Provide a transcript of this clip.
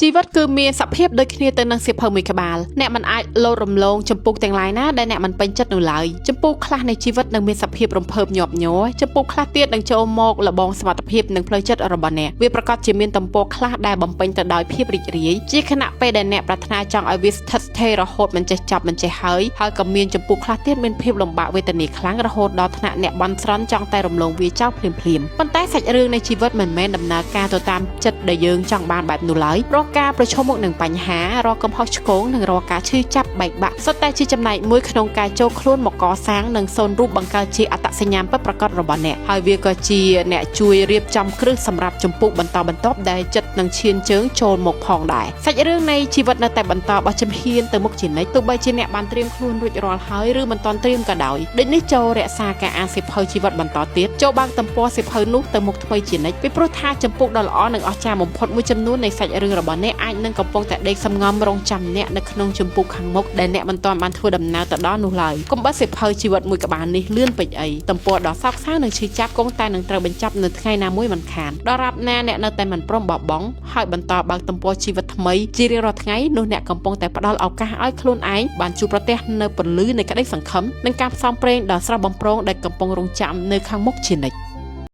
ជីវិតគឺមានសភាពដូចគ្នាទៅនឹងសៀវភៅមួយក្បាលអ្នកមិនអាចលោតរំលងចំពុកទាំងឡាយណាដែលអ្នកមិនពេញចិត្តនោះឡើយចំពុកខ្លះនៃជីវិតនឹងមានសភាពរំភើបញាប់ញ័រចំពុកខ្លះទៀតនឹងចូលមកលបងសមត្ថភាពនិងផ្លូវចិត្តរបស់អ្នកវាប្រកាសជាមានទំព័រខ្លះដែលបំពេញទៅដោយភាពរីករាយជាខណៈពេលដែលអ្នកប្រាថ្នាចង់ឲ្យវាស្ថិតស្ថេររហូតមិនចេះចប់មិនចេះហើយហើយក៏មានចំពុកខ្លះទៀតមានភាពលំបាកវេទនាខ្លាំងរហូតដល់ថ្នាក់អ្នកបន់ស្រន់ចង់តែរំលងវាចោលភ្លាមៗប៉ុន្តែសាច់រឿងនៃជីវិតមិនមែនដំណើរការទៅតាមចិត្តដែលយើងចង់បានបែបនោះឡើយរាល់ការប្រឈមមុខនឹងបញ្ហារាល់កំហុសឆ្គងនិងរាល់ការឈឺចាប់បែកបាក់សុទ្ធតែជាចំណែកមួយក្នុងការចូលខ្លួនមកកសាងនិងសូនរូបបង្កើតជាអត្តសញ្ញាណពិតប្រាកដរបស់អ្នកហើយវាក៏ជាអ្នកជួយរៀបចំគ្រឹះសម្រាប់ចម្ពោះបន្តបន្ទាប់ដែលចិត្តនឹងឈានជើងចូលមកផងដែរសាច់រឿងនៃជីវិតនៅតែបន្តបោះជំហានទៅមុខជានិច្ចទោះបីជាអ្នកបានត្រៀមខ្លួនរួចរាល់ហើយឬមិនទាន់ត្រៀមក៏ដោយដូចនេះចូលរក្សាការអានសៀវភៅជីវិតបន្តទៀតចូលបើកទំព័រសៀវភៅនោះទៅមុខថ្មីជានិច្ចពីព្រោះថាចម្ពោះដ៏ល្អនិងអស្ចារ្យបំផុតមួយចំនួននៃសាច់រឿងរបស់អ្នកអាចនឹងកំពុងតែដេកសំងំរងចាំអ្នកនៅក្នុងចម្ពោះខាងមុខដែលអ្នកមិនទាន់បានធ្វើដំណើរទៅដល់នោះឡើយកុំបិទសៀវភៅជីវិតមួយក្បាលនេះលឿនពេកអីទំព័រដ៏សោកសៅនិងឈឺចាប់គង់តែនឹងត្រូវបញ្ចប់នៅថ្ងៃណាមួយមិនខានដល់រាបណាអ្នកនៅតែមិនព្រមបោះបង់ហើយបន្តបើកទំព័រជីវិតថ្មីជារៀងរាល់ថ្ងៃនោះអ្នកកំពុងតែផ្ដល់ឱកាសឲ្យខ្លួនឯងបានជួបប្រទះនៅពន្លឺនៃក្តីសង្ឃឹមនិងការផ្សងព្រេងដ៏ស្រស់បំព្រងដែលកំពុងរងចាំនៅខាងមុខជានិច្ច។